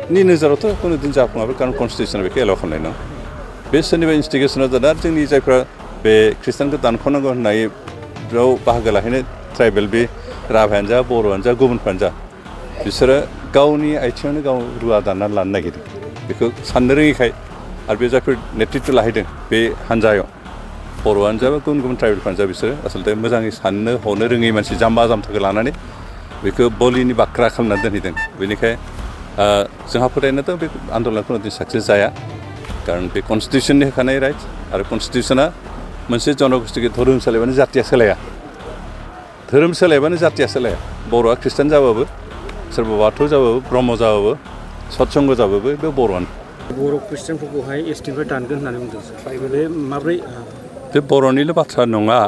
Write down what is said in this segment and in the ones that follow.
नि नोजोरावथ' कोनो दिन जाफुङाखै कारण कन्स्टिटिउसना बेखौ एलाउ खालामनाय नङा बे सोरनिबा इनस्टिगेसना जादों आरो जोंनि जायफ्रा बे ख्रिस्टानखौ दानख'नांगौ होननायाव बाहागो लाहैनाय ट्राइबेल बे राभायानो जा बर'आनो जा गुबुनफ्रानो जा बिसोरो गावनि आथिङावनो गाव रुवा दाननानै लानो नागिरदों बेखौ साननो रोङैखाय आरो बे जायफोर नेतृत्व लाहैदों बे हान्जायाव बर'आनो जा बा गुबुन गुबुन ट्राइबेलफ्रानो जा बिसोरो आसलथे मोजाङै साननो हनो रोङै मानसि जाम्बा जाम्थाखौ लानानै बेखौ बलिनि बाख्रा खालामनानै दोनहैदों बेनिखायनो जोंहा फोथायनायाथ' बे आन्दलना खुनु दिन साक्सेस जाया कारण बे कन्स्टिटिउसननि होखानाय राइट आरो कन्स्टिटिउसना मोनसे जनगोष्ठीखौ धोरोम सोलायबानो जातिया सोलाया धोरोम सोलायबानो जातिया सोलाया बर'आ ख्रिस्टान जाबाबो सोरबा बाथौ जाबाबो ब्रह्म जाबाबो सत्संग जाबाबो बे बर'आनो बर' ख्रिस्टानफोरखौहाय एसटिनिफ्राय दानगोन होननानै बुंदों सार बे माब्रै बे बर'निल' बाथ्रा नङा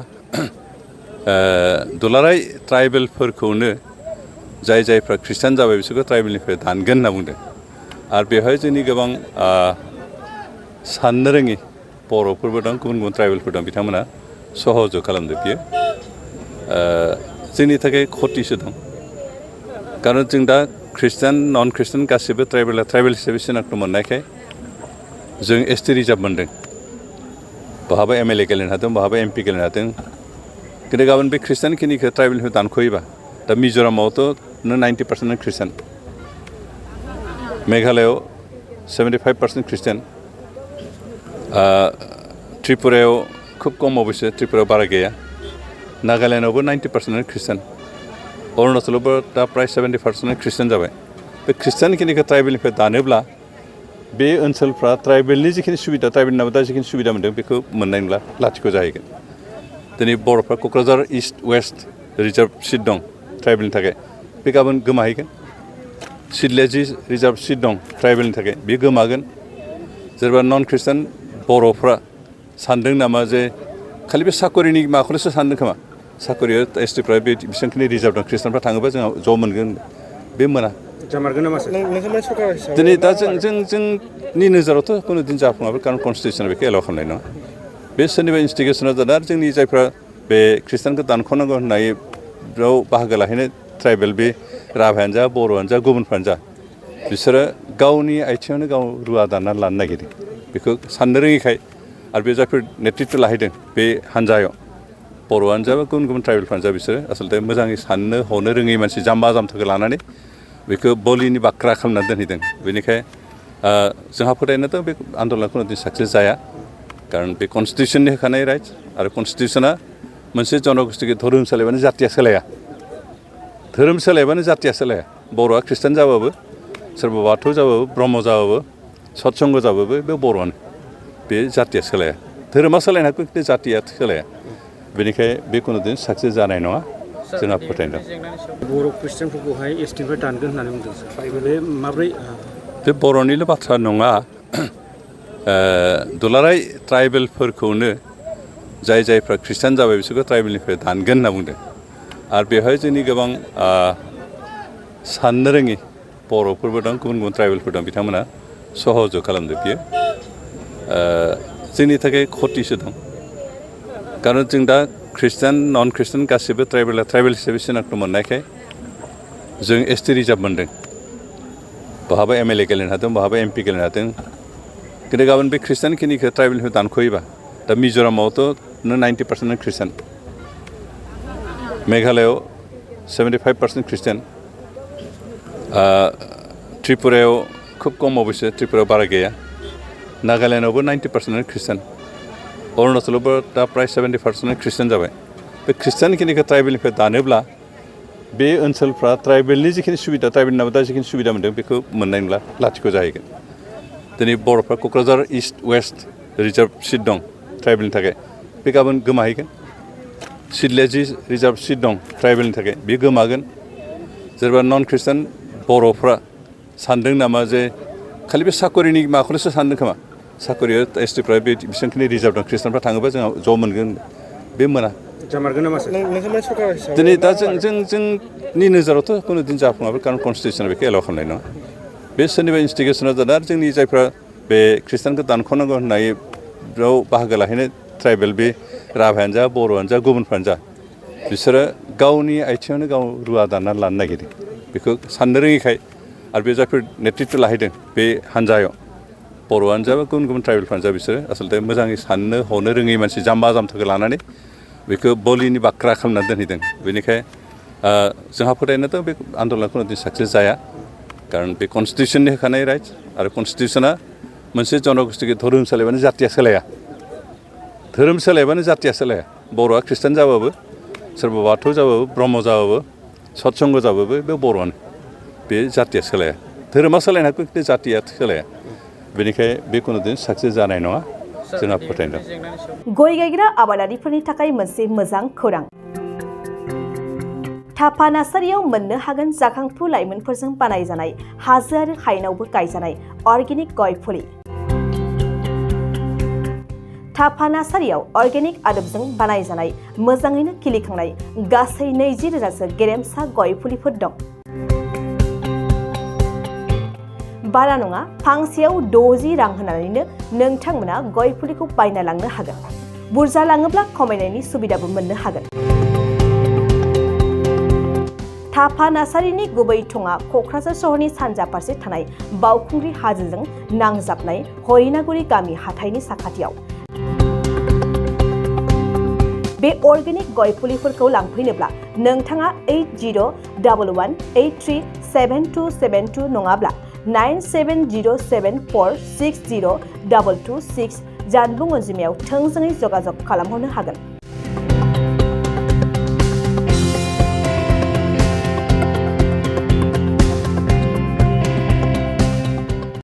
दुलाराय ट्राइबेलफोरखौनो जाय जायफ्रा ख्रिस्टान जाबाय बिसोरखौ ट्राइबेलनिफ्राय दानगोन होनना बुंदों आरो बेवहाय जोंनि गोबां साननो रोङि बर'फोरबो दं गुबुन गुबुन ट्राइबेलफोर दं बिथांमोना सहजग खालामदों बियो जोंनि थाखाय खतिसो दं कारण जों दा ख्रिस्टान नन ख्रिस्टान गासिबो ट्राइबेल हिसाबै सिनायथि मोननायखाय जों एसटि रिजार्भ मोनदों बहाबा एमएलए गेलेनो हादों बहाबा एमपि गेलेनो हादों खिन्थु गाबोन बे ख्रिस्टानखिनिखौ ट्राइबेलनिफ्राय दानख'योबा दा मिज'रामावथ' 90% ख्रिस्टान मेघालयआव 75% ख्रिस्टान त्रिपुरायाव खुब खम अबयसे त्रिपुरायाव बारा गैया नागालेण्डआवबो 90% ख्रिस्टान अरुणाचलावबो दा प्राय 70% ख्रिस्टान जाबाय बे ख्रिस्टानखिनिखौ ट्राइबेलनिफ्राय दानोब्ला बे ओनसोलफ्रा ट्राइबेलनि जिखिनि सुबिदा ट्राइबेलनाबो दा जिखिनि सुबिदा मोन्दों बेखौ मोननाय नंला लाथिख' जाहैगोन दिनै बर'फ्रा Kokrajhar east west reserve seat दं ट्राइबेलनि थाखाय बे गाबोन गोमाहैगोन सिडलिया जि रिजार्भ सिट दं ट्राइबेलनि थाखाय बे गोमागोन सोरबा नन ख्रिस्टान बर'फ्रा सानदों नामा जे खालि बे साकरिनि माखौल'सो सानदों खोमा साकरिया एसटिफ्रा बे बेसेबांखिनि रिजार्भ दं ख्रिस्टानफ्रा थाङोबा जोंहा ज' मोनगोन बे मोना जामारगोन नामा सार दिनै दा जोंनि नोजोरावथ' कोनो दिन जाफुङाखै कारण कन्स्टिटिउसना बेखौ एलाउ खालामनाय नङा बे सोरनिबा इनस्टिगेसना जादों आरो जोंनि जायफ्रा बे ख्रिस्टानखौ दानख'नांगौ होननायाव बाहागो लाहैनाय ट्राइबेल बे राभायानो जा बर'आनो जा गुबुनफ्रानो जा बिसोरो गावनि आथिङावनो गाव रुवा दाननानै लानो नागिरदों बेखौ साननो रोङैखाय आरो बे जायफोर नेतृत्व लाहैदों बे हान्जायाव बर'आनो जा बा गुबुन गुबुन ट्राइबेलफ्रानो जा बिसोरो आसलथे मोजाङै साननो हनो रोङै मानसि जाम्बा जाम्थाखौ लानानै बेखौ बलिनि बाख्रा खालामनानै दोनहैदों बेनिखायनो जोंहा फोथायनायाथ' बे आन्दलना खुनु दिन साक्सेस जाया कारण बे कन्स्टिटिउसननि होखानाय राइट आरो कन्स्टिटिउसना मोनसे जनगोष्ठीखौ धोरोम सोलायबानो जातिया सोलाया धोरोम सोलायबानो जातिया सोलाया बर'आ ख्रिस्टान जाबाबो सोरबा बाथौ जाबाबो ब्रह्म जाबाबो सत्संग जाबाबो बे बर'आनो बे जातिया सोलाया धोरोमा सोलायनो हागौ खिन्थु जातिया सोलाया बेनिखायनो बे खुनु दिन साक्सेस जानाय नङा जोंहा फोथायनाय बर' ख्रिस्टानफोरखौहाय एसटिनिफ्राय दानगोन होननानै बुंदों सार बे माब्रै बे बर'निल' बाथ्रा नङा दुलाराय ट्राइबेलफोरखौनो जाय जायफ्रा ख्रिस्टान जाबाय बिसोरखौ ट्राइबेलनिफ्राय दानगोन होनना बुंदों आरो बेवहाय जोंनि गोबां साननो रोङि बर'फोरबो दं गुबुन गुबुन ट्राइबेलफोर दं बिथांमोना सहजग खालामदों बियो जोंनि थाखाय खतिसो दं कारण जों दा ख्रिस्टान नन ख्रिस्टान गासिबो ट्राइबेल हिसाबै सिनायथि मोननायखाय जों एसटि रिजार्भ मोनदों बहाबा एमएलए गेलेनो हादों बहाबा एमपि गेलेनो हादों खिन्थु गाबोन बे ख्रिस्टानखिनिखौ ट्राइबेलनिफ्राय दानख'योबा दा मिज'रामावथ' 90% ख्रिस्टान मेघालयआव 75% ख्रिस्टान त्रिपुरायाव खुब खम अबयसे त्रिपुरायाव बारा गैया नागालेण्डआवबो 90% ख्रिस्टान अरुणाचलावबो दा प्राय 70% ख्रिस्टान जाबाय बे ख्रिस्टानखिनिखौ ट्राइबेलनिफ्राय दानोब्ला बे ओनसोलफ्रा ट्राइबेलनि जिखिनि सुबिदा ट्राइबेलनाबो दा जिखिनि सुबिदा मोन्दों बेखौ मोननाय नंला लाथिख' जाहैगोन दिनै बर'फ्रा Kokrajhar east west reserve seat दं ट्राइबेलनि थाखाय बे गाबोन गोमाहैगोन सिडलिया जि रिजार्भ सिट दं ट्राइबेलनि थाखाय बे गोमागोन सोरबा नन ख्रिस्टान बर'फ्रा सानदों नामा जे खालि बे साकरिनि माखौल'सो सानदों खोमा साकरिया एसटिफ्रा बे बेसेबांखिनि रिजार्भ दं ख्रिस्टानफ्रा थाङोबा जोंहा ज' मोनगोन बे मोना जामारगोन नामा सार दिनै दा जोंनि नोजोरावथ' कोनो दिन जाफुङाखै कारण कन्स्टिटिउसना बेखौ एलाउ खालामनाय नङा बे सोरनिबा इनस्टिगेसना जादों आरो जोंनि जायफ्रा बे ख्रिस्टानखौ दानख'नांगौ होननायाव बाहागो लाहैनाय ट्राइबेल बे राभायानो जा बर'आनो जा गुबुनफ्रानो जा बिसोरो गावनि आथिङावनो गाव रुवा दाननानै लानो नागिरदों बेखौ साननो रोङैखाय आरो बे जायफोर नेतृत्व लाहैदों बे हान्जायाव बर'आनो जा बा गुबुन गुबुन ट्राइबेलफ्रानो जा बिसोरो आसलते मोजाङै साननो हनो रोङै मानसि जाम्बा जाम्थाखौ लानानै बेखौ बलिनि बाख्रा खालामनानै दोनहैदों बेनिखाय जोंहा फोथायनाय दं बे आन्दलनखौ दिन साक्सेस जाया खारन बे कनस्टिटिउसननि होखानाय राइट आरो कनस्टिटिउसना मोनसे जनगोष्ठीखौ धोरोम सोलायबानो जातिया सोलाया धोरोम सोलायबानो जातिया सोलाया बर'आ ख्रिस्टान जाबाबो सोरबा बाथौ जाबाबो ब्रह्म जाबाबो सत्संग जाबाबो बे बर'आनो बे जातिया सोलाया धोरोमा सोलायनो हागौ खिन्थु जातिया सोलाया बेनिखाय बे कुनुदिन साक्सेस जानाय नङा जोंहा फोथायनाय दं। गय गायग्रा आबादारिफोरनि थाखाय मोनसे मोजां खौरां थापा नार्सारियाव मोननो हागोन जाखांफु लाइमोनफोरजों बानायजानाय हाजो आरो हायेनावबो गायजानाय अर्गेनिक गय फुलि थापा नार्सारियाव अर्गेनिक आदबजों बानायजानाय मोजाङैनो खिलिखांनाय गासै 20,000सो गेरेमसा गय फुलिफोर दं बारा नङा फांसेयाव 60 रां होनानैनो नोंथांमोना गय फुलिखौ बायना लांनो हागोन बुरजा लाङोब्ला खमायनायनि सुबिदाबो मोननो हागोन थापा नार्सारिनि गुबै थङा क'क्राझार सहरनि सानजा फारसे थानाय बावखुंग्रि हाजोजों नांजाबनाय हरिनागुरि गामि हाथाइनि साखाथियाव बे अर्गेनिक गय फुलिफोरखौ लांफैनोब्ला नोंथाङा 8011837272 नङाब्ला 9707460226 जानबुं अनजिमायाव थोंजोङै जगाजग खालामहरनो हागोन।